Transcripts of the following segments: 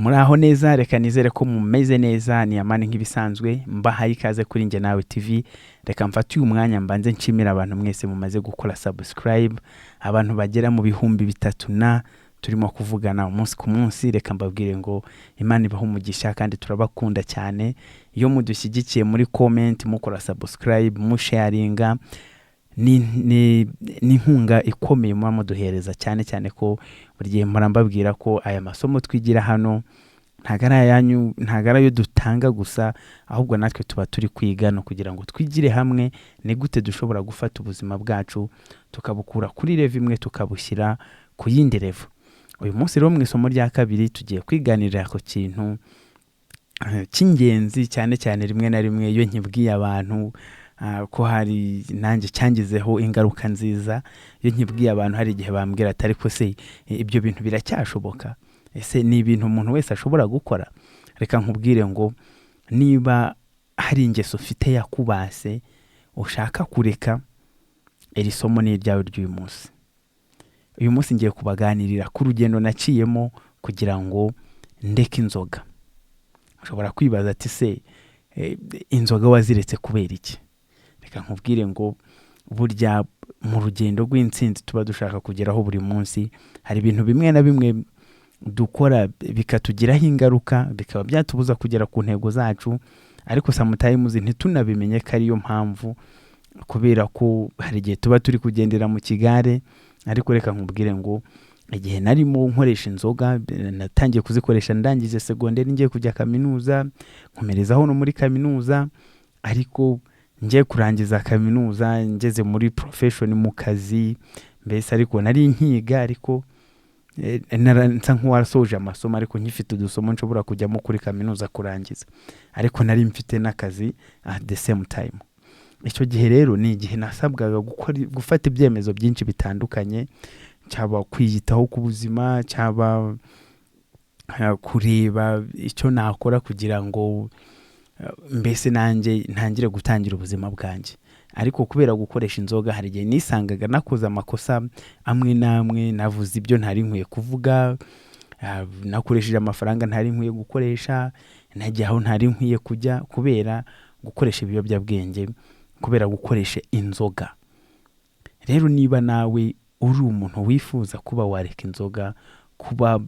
Muraho neza, reka nizere ko mumeze neza. Ni Amani nk'ibisanzwe, mbahaye ikaze kuri Njye Nawe TV. Reka mfate uyu mwanya mbanze nshimira abantu mwese mumaze gukora subscribe, abantu bagera mu 3000 na turimo kuvugana umunsi ku munsi. Reka mbabwire ngo Imana ibahe umugisha kandi turabakunda cyane. Iyo mudushyigikiye muri comment, mukora subscribe, musharinga, ni inkunga ikomeye muba muduhereza, cyane cyane ko buri gihe mpora mbabwira ko aya masomo twigira hano ntabwo ari ayanyu, ntabwo ari ayo dutanga gusa, ahubwo natwe tuba turi kwiga no kugira ngo twigire hamwe ni gute dushobora gufata ubuzima bwacu tukabukura kuri level imwe tukabushyira ku yindi level. Uyu munsi rero, mu isomo rya kabiri, tugiye kwiganirira ku kintu cy'ingenzi cyane cyane. Rimwe na rimwe iyo nkibwiye abantu ko hari nanjye cyangizeho ingaruka nziza, iyo nkibwiye abantu hari igihe bambwira ati: "Ariko se ibyo bintu biracyashoboka? Ese ni ibintu umuntu wese ashobora gukora?" Reka nkubwire ngo niba hari ingeso ufite yakubase ushaka kureka, iri somo ni iryawe ry'uyu munsi. Uyu munsi ngiye kubaganirira ku rugendo naciyemo kugira ngo ndeke inzoga. Ushobora kwibaza ati: "Se inzoga waziretse kubera iki?" Reka nkubwire ngo burya mu rugendo rw'intsinzi tuba dushaka kugeraho buri munsi, hari ibintu bimwe na bimwe dukora bikatugiraho ingaruka, bikaba byatubuza kugera ku ntego zacu, ariko sometimes ntitunabimenye ko ariyo mpamvu, kubera ko hari igihe tuba turi kugendera mu kigare. Ariko reka nkubwire ngo igihe narimo nkoresha inzoga, natangiye kuzikoresha ndangije segonderi ngiye kujya kaminuza, nkomerezaho no muri kaminuza. Ariko ngiye kurangiza kaminuza, ngeze muri profession, mu kazi mbese, ariko nari nkiga, ariko nsa nk'uwasoje amasomo ariko nkifite udusomo nshobora kujyamo kuri kaminuza kurangiza, ariko nari mfite n'akazi at the same time. Icyo gihe rero ni igihe nasabwaga gufata ibyemezo byinshi bitandukanye, cyaba kwiyitaho ku buzima, cyaba kureba icyo nakora kugira ngo mbese nanjye ntangire gutangira ubuzima bwanjye. Ariko kubera gukoresha inzoga, hari igihe nisangaga nakoze amakosa amwe n'amwe, navuze ibyo ntari nkwiye kuvuga, nakoresheje amafaranga ntari nkwiye gukoresha, nagiye aho ntari nkwiye kujya kubera gukoresha ibiyobyabwenge, kubera gukoresha inzoga. Rero niba nawe uri umuntu wifuza kuba wareka inzoga, kuba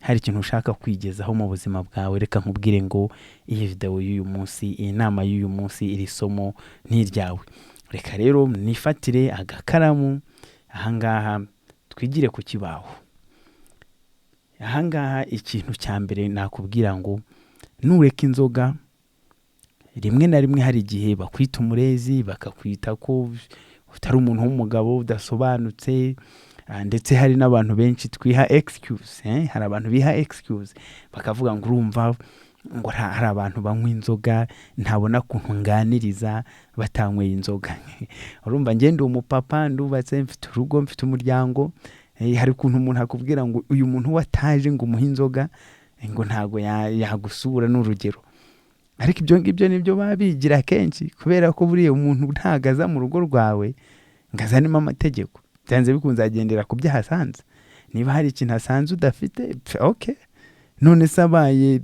hari ikintu ushaka kwigezaho mu buzima bwawe, reka nkubwire ngo iyi videwo y'uyu munsi, iyi nama y'uyu munsi, iri somo ni iryawe. Reka rero nifatire agakaramu ahangaha twigire ku kibaho ahangaha. Ikintu cya mbere nakubwira ngo nureka inzoga, rimwe na rimwe hari igihe bakwita umurezi, bakakwita ko utari umuntu w'umugabo, udasobanutse. Ndetse hari n'abantu benshi twiha excuse, eh? Hari abantu biha excuse bakavuga ngo urumva ngo hari abantu banywa inzoga, ntabona ukuntu nganiriza batanyweye inzoga. Urumva njye ndi umupapa, ndubatse, mfite urugo, mfite umuryango. Hari ukuntu umuntu akubwira ngo uyu muntu wataje ngo umuhe inzoga, ngo ntago yagusura, ni urugero. Ariko ibyo ngibyo nibyo baba bigira kenshi, kubera ko buriya umuntu ntago aza mu rugo rwawe ngo azanemo amategeko. Byanze bikunze agendera ku byo ahasanze. Niba hari ikintu asanze udafite, okay. None se abaye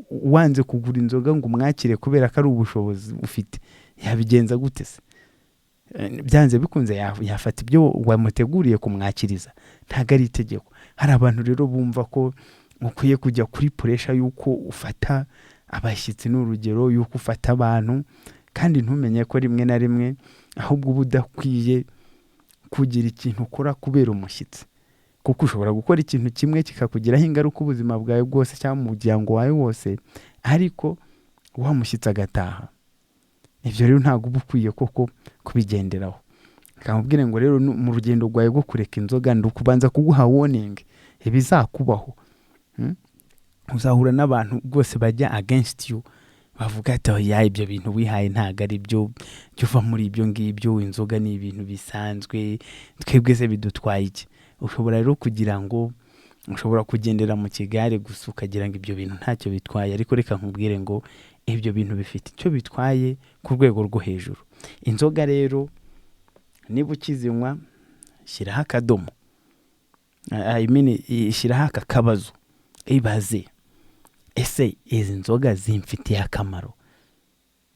wanze kugura inzoga ngo umwakire kubera ko ari ubushobozi ufite, yabigenza gute se? Byanze bikunze yafata ibyo wamuteguriye kumwakiriza. Ntabwo ari itegeko. Hari abantu rero bumva ko ukwiye kujya kuri pressure y'uko ufata abashyitsi, ni urugero, y'uko ufata abantu, kandi ntumenye ko rimwe na rimwe ahubwo uba udakwiye kugira ikintu ukora kubera umushyitsi, kuko ushobora gukora ikintu kimwe kikakugiraho ingaruka ubuzima bwawe bwose cyangwa umuryango wawe wose, ariko wa mushyitsi agataha. Ibyo rero ntabwo uba ukwiye koko kubigenderaho. Reka nkubwire ngo rero mu rugendo rwawe rwo kureka inzoga, ndi ukubanza kuguha warning ibizakubaho. Uzahura n'abantu rwose bajya against you, bavuga ati: "Oya, ibyo bintu wihaye ntabwo ari byo, jya uva muri ibyo ngibyo, inzoga ni ibintu bisanzwe, twebwe se bidutwaye iki?" Ushobora rero kugira ngo ushobora kugendera mu kigare gusa, ukagira ngo ibyo bintu ntacyo bitwaye. Ariko reka nkubwire ngo ibyo bintu bifite icyo bitwaye ku rwego rwo hejuru. Inzoga rero, niba ukizinywa, shyiraho akadomo, I mean, shyiraho aka kabazo, ibaze. Ese izi nzoga zimfitiye akamaro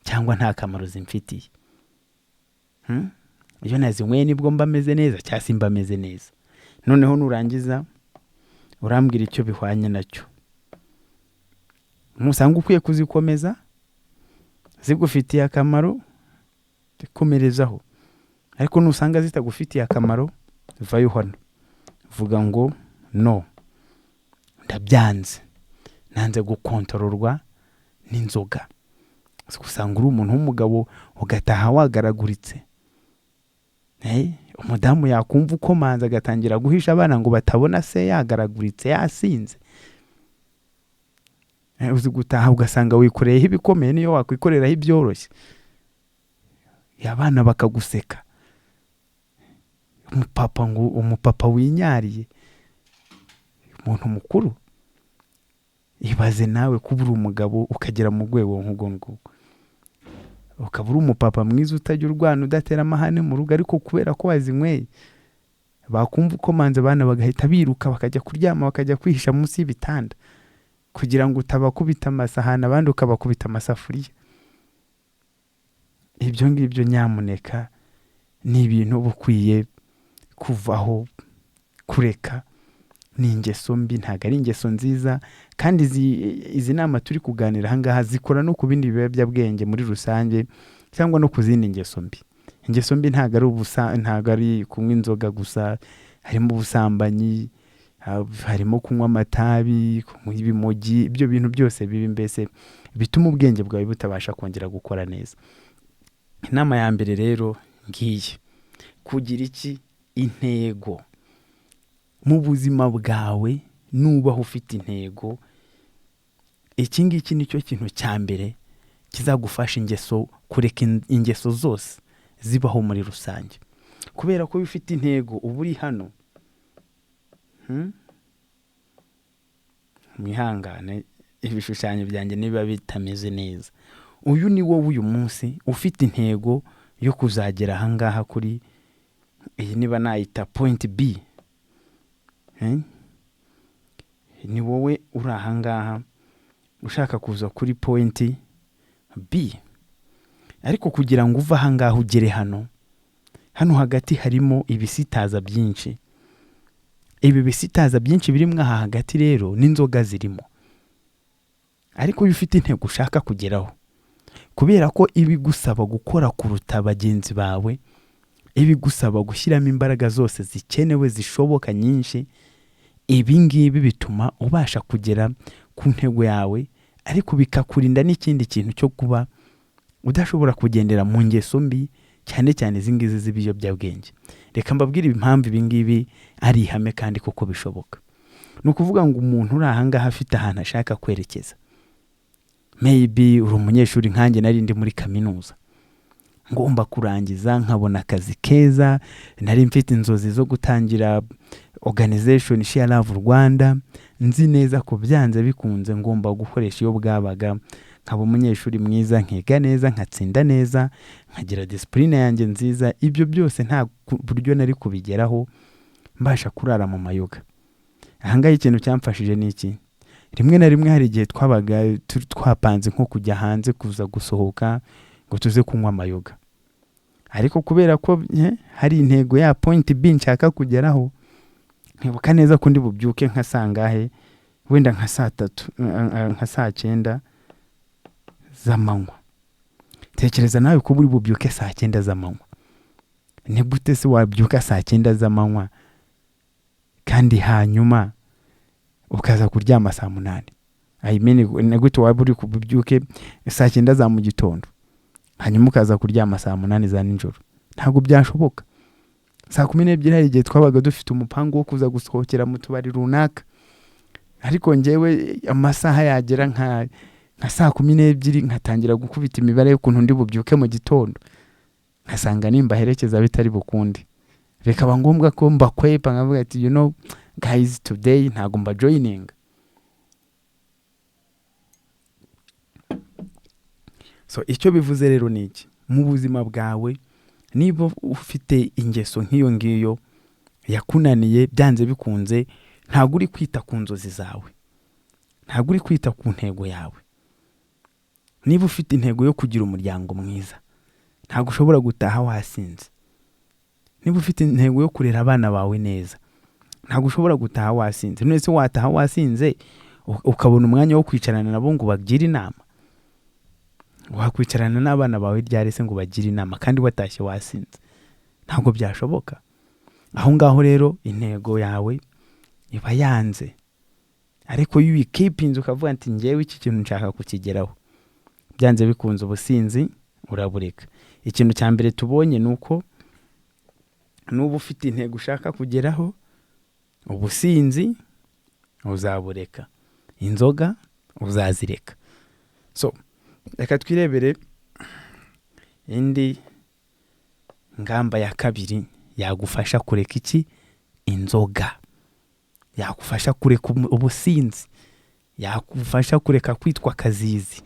cyangwa nta kamaro zimfitiye? Iyo nazinyweye nibwo mba meze neza cyangwa se mba meze neza? Noneho nurangiza urambwira icyo bihwanye nacyo. Nusanga ukwiye kuzikomeza zigufitiye akamaro, komerezaho, ariko nusanga zitagufitiye akamaro, vayo hano, vuga ngo: "No, ndabyanze, nanze gukontororwa n'inzoga." Usanga uri umuntu w'umugabo ugataha wagaraguritse. Umudamu yakumva ukomanza agatangira guhisha abana ngo batabona se yagaraguritse, yasinze. Uzi gutaha ugasanga wikoreyeho ibikomeye, niyo wakwikoreraho ibyoroshye, abana bakaguseka, umupapa ngo umupapa winyariye, umuntu mukuru. Ibaze nawe kuba uri umugabo ukagera mu rwego nk'urwo ngurwo, ukaba uri umupapa mwiza utajya urwana, udatera amahane mu rugo, ariko kubera ko wazinyweye, bakumva ukomanze abana bagahita biruka bakajya kuryama, bakajya kwihisha munsi y'ibitanda kugira ngo utabakubita amasahani, abandi ukabakubita amasafuriya. Ibyo ngibyo nyamuneka ni ibintu uba ukwiye kuvaho, kureka. Ni ingeso mbi, ntabwo ari ingeso nziza. Kandi izi nama turi kuganira aha ngaha zikora no ku bindi biyobyabwenge muri rusange cyangwa no ku zindi ngeso mbi. Ingeso mbi ntabwo ari ubusa, ntabwo ari kunywa inzoga gusa. Harimo ubusambanyi, harimo kunywa amatabi, kunywa ibimogi, ibyo bintu byose bibi mbese bituma ubwenge bwawe butabasha kongera gukora neza. Inama ya mbere rero ngiyi: kugira iki? Intego mu buzima bwawe. Nubaho ufite intego, iki ngiki nicyo kintu cya mbere kizagufasha ingeso, kureka ingeso zose zibaho muri rusange, kubera ko iyo ufite intego uba uri hano. Mwihangane ibishushanyo byanjye niba bitameze neza. Uyu ni wowe uyu munsi ufite intego yo kuzagera ahangaha kuri iyi, niba nayita point B. Ni wowe uri ahangaha ushaka kuza kuri point B, ariko kugira ngo uve ahangaha ugere hano, hano hagati harimo ibisitaza byinshi. Ibi bisitaza byinshi birimo aha hagati rero n'inzoga zirimo. Ariko iyo ufite intego ushaka kugeraho, kubera ko iba igusaba gukora kuruta bagenzi bawe, iba igusaba gushyiramo imbaraga zose zikenewe zishoboka nyinshi, ibi ngibi bituma ubasha kugera ku ntego yawe, ariko bikakurinda n'ikindi kintu cyo kuba udashobora kugendera mu ngeso mbi, cyane cyane izi ngizi z'ibiyobyabwenge. Reka mbabwire impamvu ibi ngibi ari ihame kandi koko bishoboka. Ni ukuvuga ngo umuntu uri aha ngaha afite ahantu ashaka kwerekeza, maybe uri umunyeshuri nkanjye, nari ndi muri kaminuza, ngomba kurangiza nkabona akazi keza. Nari mfite inzozi zo gutangira organization Share Love Rwanda, nzi neza ko byanze bikunze ngomba gukoresha iyo bwabaga, nkaba umunyeshuri mwiza, nkiga neza, nkatsinda neza, nkagira discipline yanjye nziza. Ibyo byose nta buryo nari kubigeraho mbasha kurara mu mayoga. Ahangaha ikintu cyamfashije ni iki? Rimwe na rimwe hari igihe twabaga twapanze nko kujya hanze, kuza gusohoka ngo tuze kunywa amayoga, ariko kubera ko hari intego ya point B nshaka kugeraho, nkibuka neza ko ndi bubyuke nka saa ngahe, wenda nka saa 3, nka saa 9 z'amanywa. Tekereza nawe kuba uri bubyuke saa 9 z'amanywa. Ni gute se wabyuka saa 9 z'amanywa kandi hanyuma ukaza kuryama saa 8? I mean, ni gute waba uri bubyuke saa 9 za mu gitondo hanyuma ukaza kuryama saa 8 za nijoro? Ntabwo byashoboka. Saa 12 hari igihe twabaga dufite umupangu wo kuza gusohokera mu tubari runaka, ariko njyewe amasaha yagera nka saa 12 nkatangira gukubita imibare y'ukuntu ndi bubyuke mu gitondo, nkasanga nimbaherekeza bitari bukunde, bikaba ngombwa ko mbakwepa, nkavuga ati: "You know guys, today ntabwo mbajoyininga." So icyo bivuze rero ni iki? Mu buzima bwawe, niba ufite ingeso nk'iyo ngiyo yakunaniye, byanze bikunze ntabwo uri kwita ku nzozi zawe. Ntabwo uri kwita ku ntego yawe. Niba ufite intego yo kugira umuryango mwiza, ntabwo ushobora gutaha wasinze. Niba ufite intego yo kurera abana bawe neza, ntabwo ushobora gutaha wasinze. None se wataha wasinze ukabona umwanya wo kwicarana nabo ngo ubagire inama? Wakwicarana n'abana bawe ryari se ngo ubagire inama kandi watashye wasinze? Ntabwo byashoboka. Aho ngaho rero intego yawe iba yanze. Ariko iyo uyikeepinze, ukavuga ati: "Ngewe iki kintu nshaka kukigeraho," byanze bikunze ubusinzi urabureka. Ikintu cya mbere tubonye ni uko nuba ufite intego ushaka kugeraho, ubusinzi uzabureka, inzoga uzazireka. So reka twirebere indi ngamba ya kabiri yagufasha kureka iki? Inzoga. Yagufasha kureka ubusinzi, yagufasha kureka kwitwa kazizi.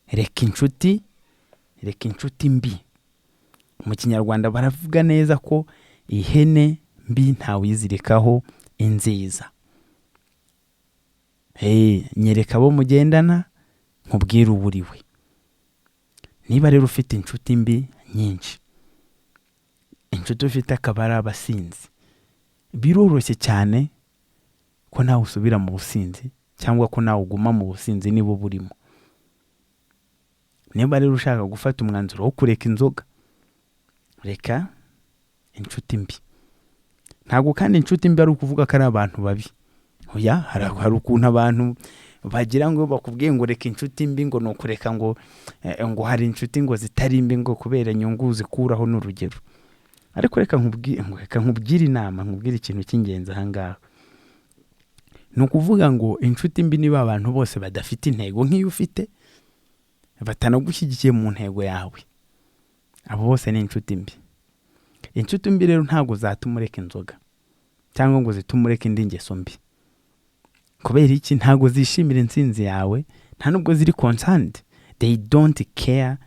Reka inshuti, reka inshuti mbi. Mu Kinyarwanda baravuga neza ko ihene mbi ntawuyizirikaho inziza. Hey, nyereka abo mugendana nkubwire uwo uriwe. Niba rero ufite inshuti mbi nyinshi, inshuti ufite akaba ari abasinzi, biroroshye cyane ko nawe usubira mu businzi cyangwa ko nawe uguma mu businzi niba uburimo. Niba rero ushaka gufata umwanzuro wo kureka inzoga, reka inshuti mbi. Ntabwo kandi inshuti mbi ari ukuvuga ko ari abantu babi. Oya, hari ukuntu abantu bagira ngo bakubwiye ngo reka inshuti mbi, ngo ni ukureka ngo hari inshuti ngo zitari mbi, ngo kubera inyungu zikuraho, ni urugero. Ariko reka nkubwire inama, nkubwire ikintu cy'ingenzi aha ngaha. Ni ukuvuga ngo inshuti mbi niba abantu bose badafite intego nk'iyo ufite, batanagushyigikiye mu ntego yawe, abo bose ni inshuti mbi. Inshuti mbi rero ntabwo zatuma ureka inzoga cyangwa ngo zitume ureka indi ngeso mbi. Kubera iki? Ntabwo zishimira intsinzi yawe, nta nubwo ziri concerned. They don't care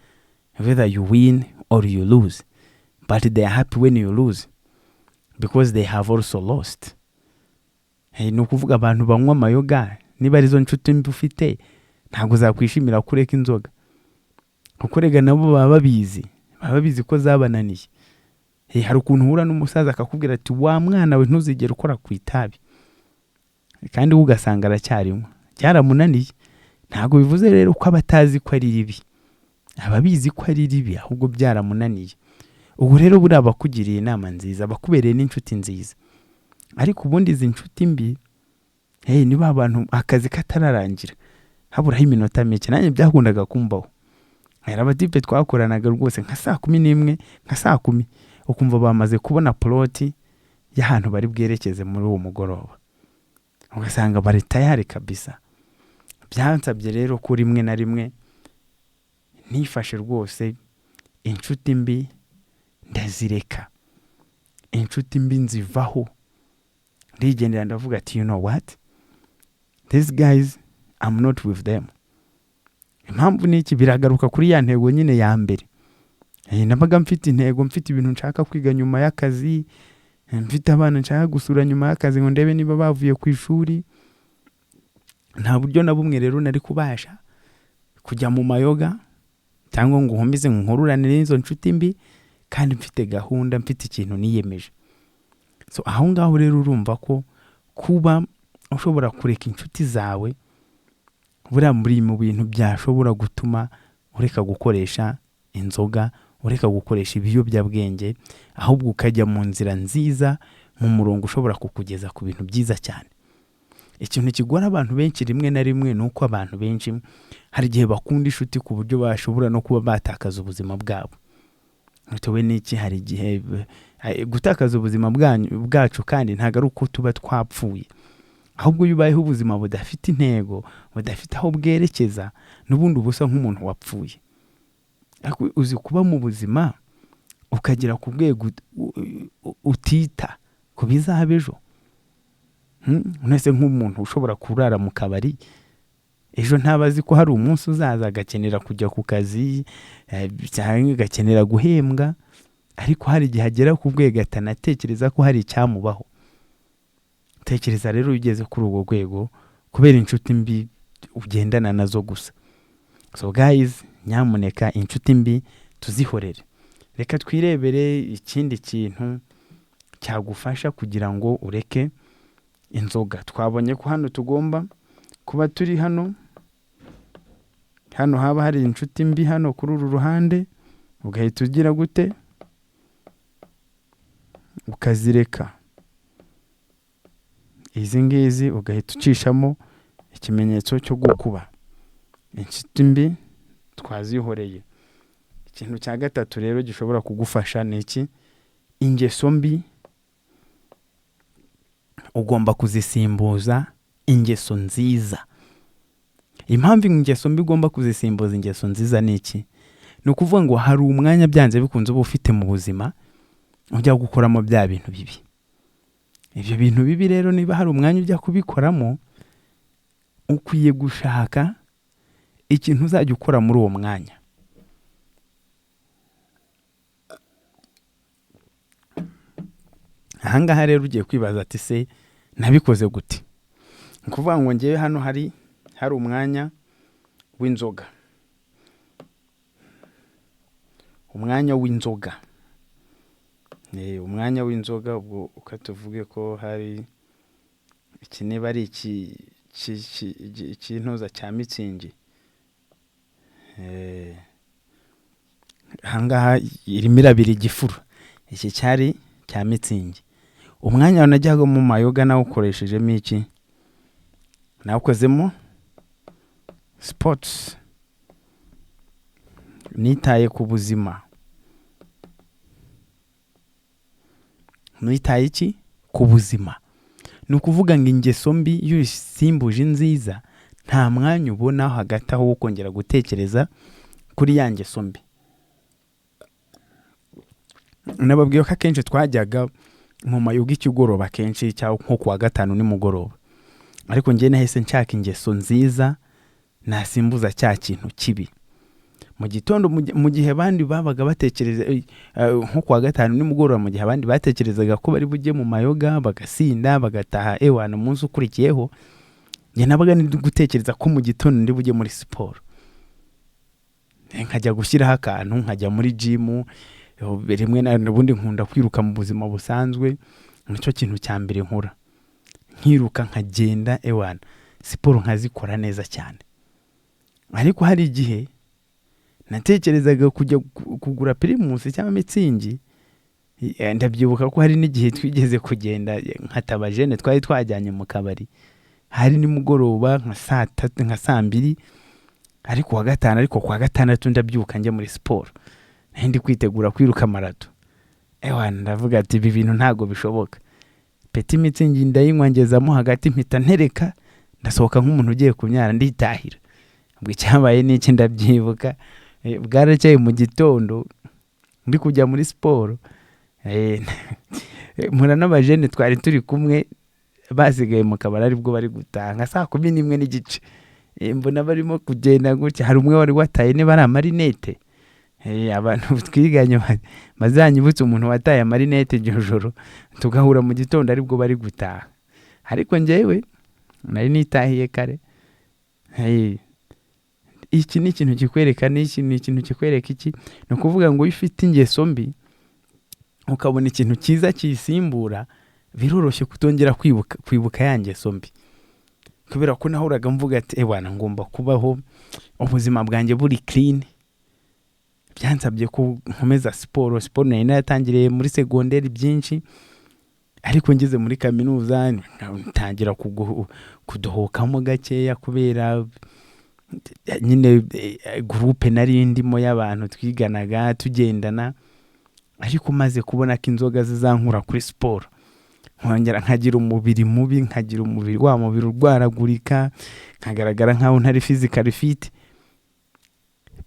whether you win or you lose, but they are happy when you lose because they have also lost. Hey, ni ukuvuga abantu banywa amayoga, niba arizo nshuti mbi ufite, ntabwo zakwishimira ko ureka inzoga, kuko rega nabo baba babizi ko zabananiye. Hey, hari ukuntu uhura n'umusaza akakubwira ati: "Wa mwana we, ntuzigere ukora ku itabi," kandi we ugasanga aracyarinywa, byaramunaniye. Ntabwo bivuze rero ko aba atazi ko ari ribi, aba abizi ko ari ribi, ahubwo byaramunaniye. Ubu rero buriya abakugiriye inama nziza, abakubereye n'inshuti nziza. Ariko ubundi izi nshuti mbi, hey, niba abantu akazi katararangira haburaho iminota mike, nanjye byakundaga kumbaho. Hari abatipe twakoranaga rwose, nka saa 11, nka saa 10, ukumva bamaze kubona plot y'ahantu bari bwerekeze muri uwo mugoroba, ugasanga bari tayari kabisa. Byansabye rero ko rimwe na rimwe nifashe rwose, inshuti mbi ndazireka, inshuti mbi nzivaho, ndigendera, ndavuga ati: "You know what, these guys, I'm not with them." Impamvu ni iki? Biragaruka kuri ya ntego nyine ya mbere. Nabaga mfite intego, mfite ibintu nshaka kwiga nyuma y'akazi, mfite abana nshaka gusura nyuma y'akazi ngo ndebe niba bavuye ku ishuri. Nta buryo na bumwe rero nari kubasha kujya mu mayoga cyangwa ngo nkomeze nkururane n'izo nshuti mbi kandi mfite gahunda, mfite ikintu niyemeje. So aho ngaho rero urumva ko kuba ushobora kureka inshuti zawe, buriya muri mu bintu byashobora gutuma ureka gukoresha inzoga, ureka gukoresha ibiyobyabwenge, ahubwo ukajya mu nzira nziza, mu murongo ushobora kukugeza ku bintu byiza cyane. Ikintu kigora abantu benshi rimwe na rimwe ni uko abantu benshi hari igihe bakunda inshuti ku buryo bashobora no kuba batakaza ubuzima bwabo. Bitewe n'iki? Hari igihe gutakaza ubuzima bwacu kandi ntabwo ari uko tuba twapfuye, ahubwo iyo ubayeho ubuzima budafite intego, budafite aho bwerekeza, n'ubundi uba usa nk'umuntu wapfuye. Ariko uzi kuba mu buzima ukagera ku rwego utita ku bizaba ejo? None nk'umuntu ushobora kurara mu kabari, ejo ntaba azi ko hari umunsi uzaza agakenera kujya ku kazi, cyangwa agakenera guhembwa? Ariko hari igihe agera ku rwego atanatekereza ko hari icyamubaho. Tekereza rero iyo ugeze kuri urwo rwego kubera inshuti mbi. ugendana nazo gusa. So guys, nyamuneka inshuti mbi tuzihorere. Reka twirebere ikindi kintu cyagufasha kugira ngo ureke inzoga. Twabonye ko hano tugomba kuba turi hano, hano haba hari inshuti mbi hano kuri uru ruhande, ugahita ugira gute? Ukazireka izi ngizi, ugahita ucishamo ikimenyetso cyo gukuba. Inshuti mbi twazihoreye. Ikintu cya gatatu rero gishobora kugufasha ni iki? Ingeso mbi ugomba kuzisimbuza ingeso nziza. Impamvu ingeso mbi ugomba kuzisimbuza ingeso nziza ni iki? Ni ukuvuga ngo hari umwanya byanze bikunze uba ufite mu buzima ujya gukoramo bya bintu bibi. Ibyo bintu bibi rero, niba hari umwanya ujya kubikoramo, ukwiye gushaka ikintu uzajya ukora muri uwo mwanya. Ahangaha rero ugiye kwibaza ati: "Se nabikoze gute?" Ni ukuvuga ngo ngewe hano hari umwanya w'inzoga, umwanya w'inzoga, umwanya w'inzoga. Ubwo uka tuvuge ko hari iki, niba ari iki ikintuza cya Mützig, ahangaha irimo irabira igifuro, iki cyari cya Mützig. Umwanya najyaga mu mayoga nawukoreshejemo iki? Nawukozemo sports, nitaye ku buzima. Nitaye iki? Ku buzima. Ni ukuvuga ngo ingeso mbi iyo uyisimbuje inziza, nta mwanya ubona hagati aho wo kongera gutekereza kuri ya ngeso mbi. Nababwiye ko akenshi twajyaga mu mayoga ikigoroba kenshi, cyangwa nko kuwa gatanu nimugoroba, ariko njye nahise nshaka ingeso nziza nasimbuza cya kintu kibi. Mu gitondo, mu gihe abandi babaga batekereza, nko kuwa gatanu nimugoroba, mu gihe abandi batekerezaga ko bari bujye mu mayoga bagasinda bagataha ewana umunsi ukurikiyeho, njye nabaga ndi gutekereza ko mu gitondo ndi bujye muri siporo, nkajya gushyiraho akantu, nkajya muri jimu rimwe na ubundi. Nkunda kwiruka mu buzima busanzwe, nicyo kintu cya mbere nkora, nkiruka nkagenda ewana siporo nkazikora neza cyane. Ariko hari igihe natekerezaga kujya kugura Primus cyangwa Mützig. Ndabyibuka ko hari n'igihe twigeze kugenda nkataba jene twari twajyanye mu kabari, hari nimugoroba nka saa tatu, nka saa mbiri, ariko kuwa gatanu. Ariko kuwa gatandatu ndabyuka njya muri siporo, nari ndi kwitegura kwiruka marato. Ewana ndavuga ati: "Ibi bintu ntabwo bishoboka." Petit Mützig ndayinywa, ngezamo hagati mpita ntereka, ndasohoka nk'umuntu ugiye kunyara, nditahira. Ubwo icyabaye ni iki? Ndabyibuka, bwarakeye mu gitondo ndi kujya muri siporo, mpura n'abajene twari turi kumwe basigaye mu kabari, aribwo bari gutaha nka saa 11:30. Mbona barimo kugenda gutya, hari umwe wari wataye niba ari amarinete. Abantu twiganye bazanyibutse umuntu wataye amarinete iryo joro tugahura mu gitondo aribwo bari gutaha, ariko njyewe nari nitahiye kare. Iki ni ikintu kikwereka, n'iki ni ikintu kikwereka iki? Ni ukuvuga ngo iyo ufite ingeso mbi ukabona ikintu cyiza kiyisimbura, biroroshye kutongera kwibuka ya ngeso mbi, kubera ko nahoraga mvuga ati: "Ewana ngomba kubaho ubuzima bwanjye buri clean." Byansabye ko nkomeza siporo. Siporo nari naratangiriye muri segonderi byinshi, ariko ngeze muri kaminuza ntangira kudohokamo gakeya, kubera nyine groupe nari ndimo y'abantu twiganaga tugendana. Ariko maze kubona ko inzoga zizankura kuri siporo, nkongera nkagira umubiri mubi, nkagira umubiri wa mubiri urwaragurika, nkagaragara nkaho ntari physically fit,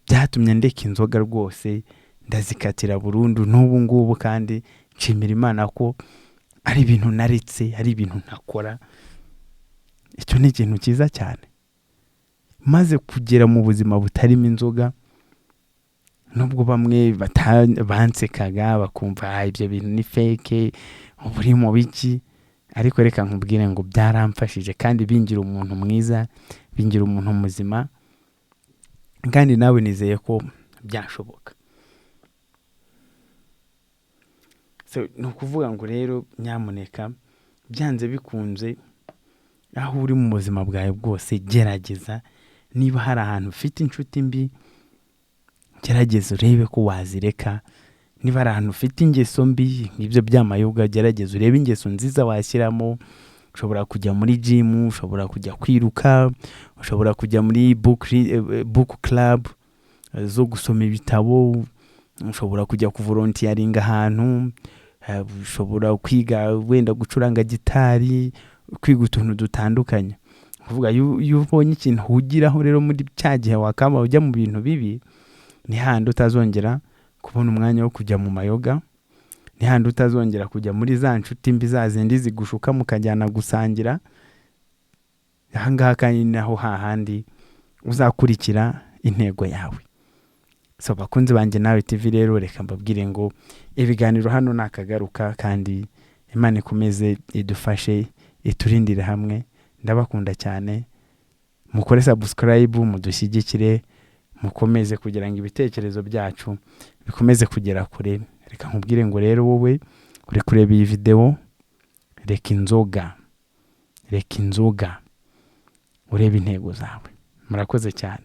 byatumye ndeka inzoga rwose, ndazikatira burundu n'ubu ngubu. Kandi nshimira Imana ko ari ibintu naretse, ari ibintu ntakora. Icyo ni ikintu cyiza cyane. Maze kugera mu buzima butarimo inzoga, nubwo bamwe bansekaga bakumva: "Ah, ibyo bintu ni fake, uba uri mu biki?" Ariko reka nkubwire ngo byaramfashije kandi bingira umuntu mwiza, bingira umuntu muzima, kandi nawe nizeye ko byashoboka. So, ni ukuvuga ngo rero nyamuneka byanze bikunze aho uri mu buzima bwawe bwose gerageza, niba hari ahantu ufite inshuti mbi gerageza urebe ko wazireka, niba hari ahantu ufite ingeso mbi nk'ibyo by'amayoga gerageza urebe ingeso nziza washyiramo. Ushobora kujya muri jimu, ushobora kujya kwiruka, ushobora kujya muri book club zo gusoma ibitabo, ushobora kujya kuvolontiyaringa ahantu, ushobora kwiga wenda gucuranga gitari, kwiga utuntu dutandukanye. Kuvuga iyo ubonye ikintu uhugiraho rero muri cya gihe wakaba ujya mu bintu bibi, ni handi utazongera kubona umwanya wo kujya mu mayoga, ni handi utazongera kujya muri za nshuti mbi za zindi zigushuka mukajyana gusangira. Aha ngaha kandi ni naho hahandi uzakurikira intego yawe. So bakunzi banjye Nawe TV rero reka mbabwire ngo ibiganiro hano nakagaruka, kandi Imana ikomeze idufashe iturindire hamwe. Ndabakunda cyane, mukore subscribe, mudushyigikire, mukomeze kugira ngo ibitekerezo byacu bikomeze kugera kure. Reka nkubwire ngo rero wowe uri kureba iyi video, reka inzoga, reka inzoga, urebe intego zawe. Murakoze cyane.